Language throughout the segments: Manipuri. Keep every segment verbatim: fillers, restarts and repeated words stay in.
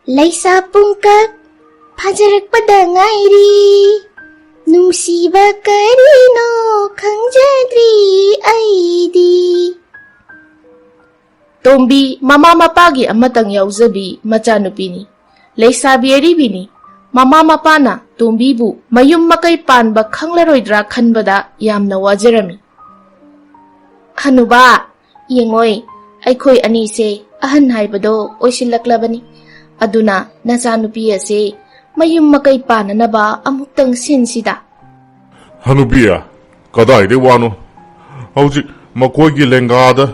ꯂꯩꯁꯥ ꯄꯨꯡꯀꯛ ꯐꯥꯖꯔꯛꯄꯗ ꯉꯥꯏꯔꯤ, ꯅꯨꯡꯁꯤꯕ ꯀꯔꯤꯅꯣ ꯈꯪꯖꯗ꯭ꯔꯤ ꯑꯩꯗꯤ꯫ ꯇꯣꯝꯕꯤ ꯃꯃꯥ ꯃꯄꯥꯒꯤ ꯑꯃꯇꯪ ꯌꯥꯎꯖꯕꯤ ꯃꯆꯥꯅꯨꯄꯤꯅꯤ꯫ ꯂꯩꯁꯥꯕꯤ ꯑꯔꯤꯕꯤꯅꯤ꯫ ꯃꯃꯥ ꯃꯄꯥꯅ ꯇꯣꯝꯕꯤꯕꯨ ꯃꯌꯨꯝ ꯃꯀꯩ ꯄꯥꯟꯕ ꯈꯪꯂꯔꯣꯏꯗ꯭ꯔꯥ ꯈꯟꯕꯗ ꯌꯥꯝꯅ ꯋꯥꯖꯔꯝꯃꯤ꯫ "ꯍꯅꯨꯕꯥ, ꯌꯦꯡꯉꯣꯏ, ꯑꯩꯈꯣꯏ ꯑꯅꯤꯁꯦ ꯑꯍꯟ ꯍꯥꯏꯕꯗꯣ ꯑꯣꯏꯁꯤꯜꯂꯛꯂꯕꯅꯤ꯫ ꯑꯗꯨꯅ ꯅꯆꯥꯅꯨꯄꯤ ꯑꯁꯦ ꯃꯌꯨꯝ ꯃꯀꯩ ꯄꯥꯟꯅꯅꯕ ꯑꯃꯨꯛꯇꯪ ꯁꯤꯟꯁꯤꯗ꯫" "ꯍꯅꯨꯕꯤ, ꯀꯗꯥꯏꯗꯩ ꯋꯥꯅꯣ? ꯍꯧꯖꯤꯛ ꯃꯈꯣꯏꯒꯤ ꯂꯦꯡꯒꯥꯗ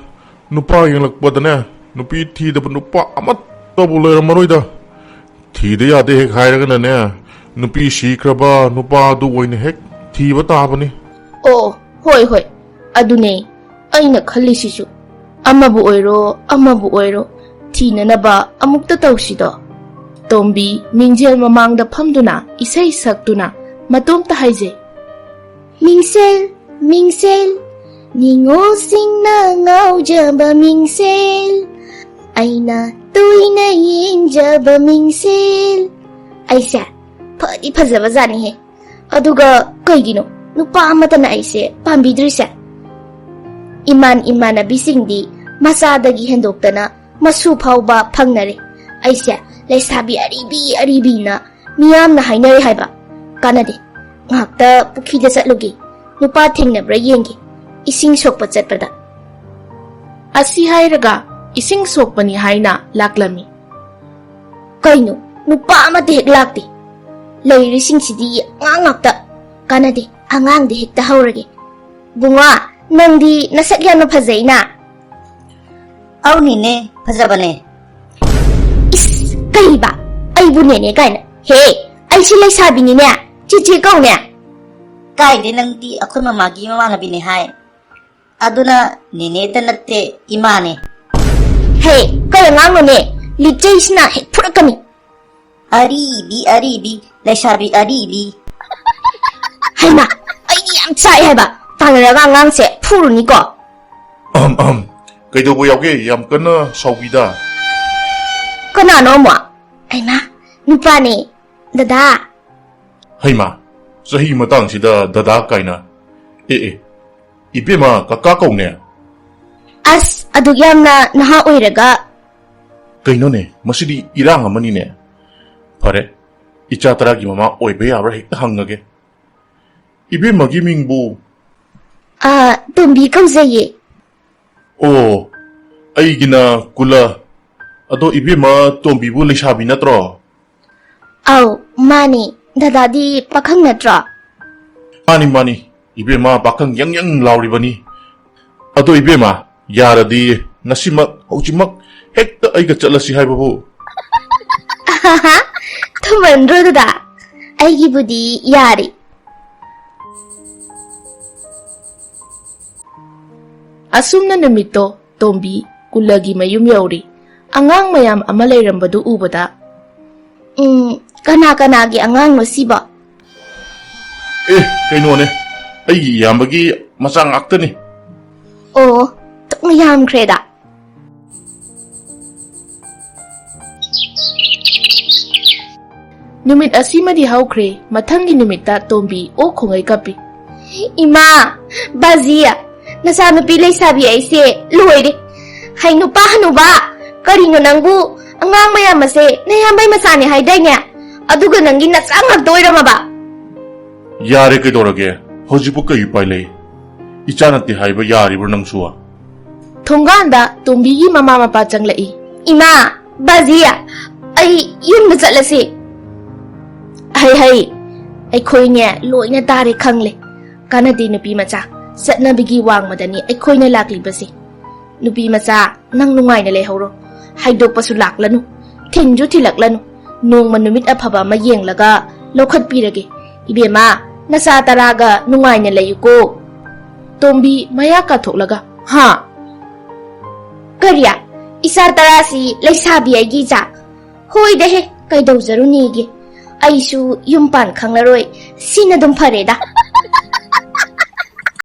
ꯅꯨꯄꯥ ꯌꯦꯡꯂꯛꯄꯗꯅꯦ, ꯅꯨꯄꯤ ꯊꯤꯗꯕ ꯅꯨꯄꯥ ꯑꯃꯠꯇꯕꯨ ꯂꯩꯔꯝꯃꯔꯣꯏꯗ꯫ ꯊꯤꯗ ꯌꯥꯗꯦ ꯍꯦꯛ ꯍꯥꯏꯔꯒꯅꯅꯦ, ꯅꯨꯄꯤ ꯁꯤꯈ꯭ꯔꯕ ꯅꯨꯄꯥꯗꯨ ꯑꯣꯏꯅ ꯍꯦꯛ ꯊꯤꯕ ꯇꯥꯕꯅꯤ꯫" "ꯑꯣ, ꯍꯣꯏ, ꯍꯣꯏ, ꯑꯗꯨꯅꯦ ꯑꯩꯅ ꯈꯜꯂꯤꯁꯤꯁꯨ꯫ ꯑꯃꯕꯨ ꯑꯣꯏꯔꯣ, ꯑꯃꯕꯨ ꯑꯣꯏꯔꯣ, ꯊꯤꯅꯅꯕ ꯑꯃꯨꯛꯇ ꯇꯧꯁꯤꯗꯣ꯫" ꯇꯣꯝꯕꯤ ꯃꯤꯡꯖꯦꯜ ꯃꯃꯥꯡꯗ ꯐꯝꯗꯨꯅ ꯏꯁꯩ ꯁꯛꯇꯨꯅ ꯃꯇꯣꯝꯇ ꯍꯥꯏꯖꯩ꯫ "ꯃꯤꯡꯁꯦꯜ, ꯃꯤꯡꯁꯦꯜ, ꯅꯤꯉꯣꯜꯁꯤꯡꯅ ꯉꯥꯎꯖꯕ ꯃꯤꯡꯁꯦꯜ, ꯑꯩꯅ ꯇꯣꯏꯅ ꯌꯦꯡꯖꯕ ꯃꯤꯡꯁꯦꯜ꯫" ꯑꯩꯁꯦ ꯐꯗꯤ ꯐꯖꯕ ꯖꯥꯠꯅꯤꯍꯦ꯫ ꯑꯗꯨꯒ ꯀꯩꯒꯤꯅꯣ ꯅꯨꯄꯥ ꯑꯃꯠꯇꯅ ꯑꯩꯁꯦ ꯄꯥꯝꯕꯤꯗ꯭ꯔꯤꯁꯦ? ꯏꯃꯥꯟ ꯏꯃꯥꯟꯅꯕꯤꯁꯤꯡꯗꯤ ꯃꯆꯥꯗꯒꯤ ꯍꯦꯟꯗꯣꯛꯇꯅ ꯃꯁꯨ ꯐꯥꯎꯕ ꯐꯪꯅꯔꯦ꯫ ꯑꯩꯁꯦ ꯂꯩꯁꯥꯕꯤ ꯑꯔꯤꯕꯤ ꯑꯔꯤꯕꯤꯅ ꯃꯤꯌꯥꯝꯅ ꯍꯥꯏꯅꯔꯦ ꯍꯥꯏꯕ꯫ ꯀꯥꯟꯅꯗꯦ꯫ ꯉꯥꯏꯍꯥꯛꯇ ꯄꯨꯈ꯭ꯔꯤꯗ ꯆꯠꯂꯨꯒꯦ꯫ ꯅꯨꯄꯥ ꯊꯦꯡꯅꯕ꯭ꯔꯥ ꯌꯦꯡꯒꯦ꯫ ꯏꯁꯤꯡ ꯁꯣꯛꯄ ꯆꯠꯄꯗ꯫ ꯑꯁꯤ ꯍꯥꯏꯔꯒ ꯏꯁꯤꯡ ꯁꯣꯛꯄꯅꯤ ꯍꯥꯏꯅ ꯂꯥꯛꯂꯝꯃꯤ꯫ ꯀꯩꯅꯣ, ꯅꯨꯄꯥ ꯑꯃꯠꯇ ꯍꯦꯛ ꯂꯥꯛꯇꯦ꯫ ꯂꯩꯔꯤꯁꯤꯡꯁꯤꯗꯤ ꯑꯉꯥꯡ ꯉꯥꯛꯇ꯫ ꯀꯥꯟꯅꯗꯦ, ꯑꯉꯥꯡꯗꯤ ꯍꯦꯛꯇ ꯍꯧꯔꯒꯦ꯫ ꯕꯨꯡꯉꯣ, ꯅꯪꯗꯤ ꯅꯁꯛ ꯌꯥꯝꯅ ꯐꯖꯩꯅ꯫ ꯑꯧ ꯅꯦꯅꯦ, ꯐꯖꯕꯅꯦ꯫ ꯏꯁ, ꯀꯩꯕ? ꯑꯩꯕꯨ ꯅꯦꯅꯦ ꯀꯥꯏꯅ? ꯍꯦ, ꯑꯩꯁꯤ ꯂꯩꯁꯥꯕꯤꯅꯤꯅꯦ, ꯆꯤꯆꯦ ꯀꯧꯅꯦ꯫ ꯀꯥꯏꯗꯦ, ꯅꯪꯗꯤ ꯑꯩꯈꯣꯏ ꯃꯃꯥꯒꯤ ꯃꯃꯥꯟꯅꯕꯤꯅꯦ ꯍꯥꯏ꯫ ꯑꯗꯨꯅ ꯅꯦꯅꯦꯇ ꯅꯠꯇꯦ, ꯏꯃꯥꯅꯦ꯫ ꯍꯦ, ꯀꯩ ꯑꯉꯥꯡꯅꯣꯅꯦ? ꯂꯤꯆꯩꯁꯤꯅ ꯍꯦꯛ ꯐꯨꯔꯛꯀꯅꯤ꯫ ꯑꯔꯤꯕꯤ, ꯑꯔꯤꯕꯤ, ꯂꯩꯁꯥꯕꯤ ꯑꯔꯤꯕꯤ꯫ ꯍꯩꯃꯥ, ꯑꯩꯗꯤ ꯌꯥꯝ ꯆꯥꯛꯑꯦ ꯍꯥꯏꯕ꯫ ꯇꯥꯟꯅꯔꯒ ꯑꯉꯥꯡꯁꯦ ꯐꯨꯔꯨꯅꯤꯀꯣ꯫ ꯑꯍꯝ, ꯑꯍꯝ꯫ ꯀꯩꯗꯧꯕ ꯌꯥꯎꯒꯦ? ꯌꯥꯝ ꯀꯟꯅ ꯁꯥꯎꯕꯤꯗ꯫ ꯀꯅꯥꯅꯣ ꯑꯃꯨꯛ? ꯑꯩꯃꯥ, ꯅꯨꯄꯥꯅꯦ, ꯗꯗꯥ꯫ ꯍꯩꯃꯥ, ꯆꯍꯤ ꯃꯇꯥꯡꯁꯤꯗ ꯗꯗꯥ ꯀꯥꯏꯅ꯫ ꯑꯦ, ꯑꯦ, ꯏꯕꯦꯝꯃ, ꯀꯀꯥ ꯀꯧꯅꯦ꯫ ꯑꯁ, ꯑꯗꯨꯛ ꯌꯥꯝꯅ ꯅꯍꯥ ꯑꯣꯏꯔꯒ꯫ ꯀꯩꯅꯣꯅꯦ, ꯃꯁꯤꯗꯤ ꯏꯔꯥꯡ ꯑꯃꯅꯤꯅꯦ꯫ ꯐꯔꯦ, ꯏꯆꯥ ꯇꯔꯥꯒꯤ ꯃꯃꯥ ꯑꯣꯏꯕ ꯌꯥꯕ꯭ꯔꯥ ꯍꯦꯛꯇ ꯍꯪꯉꯒꯦ꯫ ꯏꯕꯦꯝꯃꯒꯤ ꯃꯤꯡꯕꯨ? ꯑ, ꯇꯣꯝꯕꯤ ꯀꯧꯖꯩꯌꯦ꯫ ꯑꯣ, ꯑꯩꯒꯤꯅ ꯀꯨꯂ꯫ ꯑꯗꯣ ꯏꯕꯦꯝꯃ ꯇꯣꯝꯕꯤꯕꯨ ꯂꯩꯁꯥꯕꯤ ꯅꯠꯇ꯭ꯔꯣ? ꯑꯧ, ꯃꯥꯅꯤ꯫ ꯗꯗꯥꯗꯤ ꯄꯥꯈꯪ ꯅꯠꯇ꯭ꯔꯣ? ꯃꯥꯅꯤ, ꯃꯥꯅꯤ꯫ ꯏꯕꯦꯝꯃ ꯄꯥꯈꯪ ꯌꯪ ꯌꯪ ꯂꯥꯎꯔꯤꯕꯅꯤ꯫ ꯑꯗꯣ ꯏꯕꯦꯝꯃ, ꯌꯥꯔꯗꯤ ꯉꯁꯤꯃꯛ, ꯍꯧꯖꯤꯛꯃꯛ ꯍꯦꯛꯇ ꯑꯩꯒ ꯆꯠꯂꯁꯤ ꯍꯥꯏꯕꯕꯨ꯫ ꯊꯨꯃꯟꯗ꯭ꯔꯣ ꯗꯗꯥ? ꯑꯩꯒꯤꯕꯨꯗꯤ ꯌꯥꯔꯦ꯫ ꯑꯁꯨꯝꯅ ꯅꯨꯃꯤꯠꯇꯣ ꯇꯣꯝꯕꯤ ꯀꯨꯂꯒꯤ ꯃꯌꯨꯝ ꯌꯧꯔꯤ꯫ ꯑꯉꯥꯡ ꯃꯌꯥꯝ ꯑꯃ ꯂꯩꯔꯝꯕꯗꯨ ꯎꯕꯗ, "ꯎꯝ, ꯀꯅꯥ ꯀꯅꯥꯒꯤ ꯑꯉꯥꯡꯅꯣ ꯁꯤꯕꯣ?" "ꯑꯦ, ꯀꯩꯅꯣꯅꯦ, ꯑꯩꯒꯤ ꯏꯌꯥꯝꯕꯒꯤ ꯃꯆꯥ ꯉꯥꯛꯇꯅꯤ꯫" ꯑꯣ, ꯊꯣꯛꯅ ꯌꯥꯝꯈ꯭ꯔꯦꯗ꯫ ꯅꯨꯃꯤꯠ ꯑꯁꯤꯃꯗꯤ ꯍꯧꯈ꯭ꯔꯦ꯫ ꯃꯊꯪꯒꯤ ꯅꯨꯃꯤꯠꯇ ꯇꯣꯝꯕꯤ ꯑꯣꯛ ꯈꯣꯡꯒꯩ ꯀꯞꯄꯤ꯫ "ꯏꯃꯥ, ꯕꯥꯖꯤ, ꯅꯆꯥꯅꯨꯄꯤ ꯂꯩꯁꯥꯕꯤ ꯑꯩꯁꯦ ꯂꯣꯏꯔꯦ꯫ ꯍꯩ ꯅꯨꯄꯥ ꯍꯅꯨꯕ, ꯀꯔꯤꯅꯣ ꯅꯪꯕꯨ? ꯑꯉꯥꯡ ꯃꯌꯥꯝ ꯑꯁꯦ ꯅꯌꯥꯝꯕꯩ ꯃꯆꯥꯅꯦ ꯍꯥꯏꯗꯥꯏꯅꯦ? ꯑꯗꯨꯒ ꯅꯪꯒꯤ ꯅꯆꯥ ꯉꯥꯛꯇ ꯑꯣꯏꯔꯝꯃꯕ?" "ꯌꯥꯔꯦ, ꯀꯩꯗꯧꯔꯒꯦ? ꯍꯧꯖꯤꯛꯄꯨ ꯀꯩ ꯎꯄꯥꯏ ꯂꯩ? ꯏꯆꯥ ꯅꯠꯇꯦ ꯍꯥꯏꯕ ꯌꯥꯔꯤꯕ꯭ꯔꯣ ꯅꯪꯁꯨ?" ꯊꯣꯡꯒꯥꯟꯗ ꯇꯣꯝꯕꯤꯒꯤ ꯃꯃꯥ ꯃꯄꯥ ꯆꯪꯂꯛꯏ꯫ "ꯏꯃꯥ, ꯕꯥꯖꯤ, ꯑꯩ ꯌꯨꯝꯗ ꯆꯠꯂꯁꯤ꯫" "ꯍꯩ, ꯍꯩ, ꯑꯩꯈꯣꯏꯅꯦ ꯂꯣꯏꯅ ꯇꯥꯔꯦ ꯈꯪꯂꯦ꯫ ꯀꯥꯟꯅꯗꯦ ꯅꯨꯄꯤ ꯃꯆꯥ, ꯆꯠꯅꯕꯤꯒꯤ ꯋꯥꯡꯃꯗꯅꯤ ꯑꯩꯈꯣꯏꯅ ꯂꯥꯛꯂꯤꯕꯁꯦ꯫ ꯅꯨꯄꯤ ꯃꯆꯥ, ꯅꯪ ꯅꯨꯡꯉꯥꯏꯅ ꯂꯩꯍꯧꯔꯣ꯫ ꯍꯥꯏꯗꯣꯛꯄꯁꯨ ꯂꯥꯛꯂꯅꯨ, ꯊꯤꯟꯁꯨ ꯊꯤꯜꯂꯛꯂꯅꯨ꯫ ꯅꯣꯡꯃ ꯅꯨꯃꯤꯠ ꯑꯐꯕ ꯑꯃ ꯌꯦꯡꯂꯒ ꯂꯧꯈꯠꯄꯤꯔꯒꯦ꯫ ꯏꯕꯦꯝꯃ, ꯅꯆꯥ ꯇꯔꯥꯒ ꯅꯨꯡꯉꯥꯏꯅ ꯂꯩꯌꯨꯀꯣ꯫" ꯇꯣꯝꯕꯤ ꯃꯌꯥ ꯀꯥꯊꯣꯛꯂꯒ, "ꯍꯥ? ꯀꯔꯤ? ꯏꯆꯥ ꯇꯔꯥꯁꯤ ꯂꯩꯁꯥꯕꯤ ꯑꯩꯒꯤ ꯏꯆꯥ? ꯍꯣꯏꯗꯍꯦ, ꯀꯩꯗꯧꯖꯔꯨꯅꯤꯒꯦ? ꯑꯩꯁꯨ ꯌꯨꯝ ꯄꯥꯟ ꯈꯪꯂꯔꯣꯏ, ꯁꯤꯅ ꯑꯗꯨꯝ ꯐꯔꯦꯗ꯫"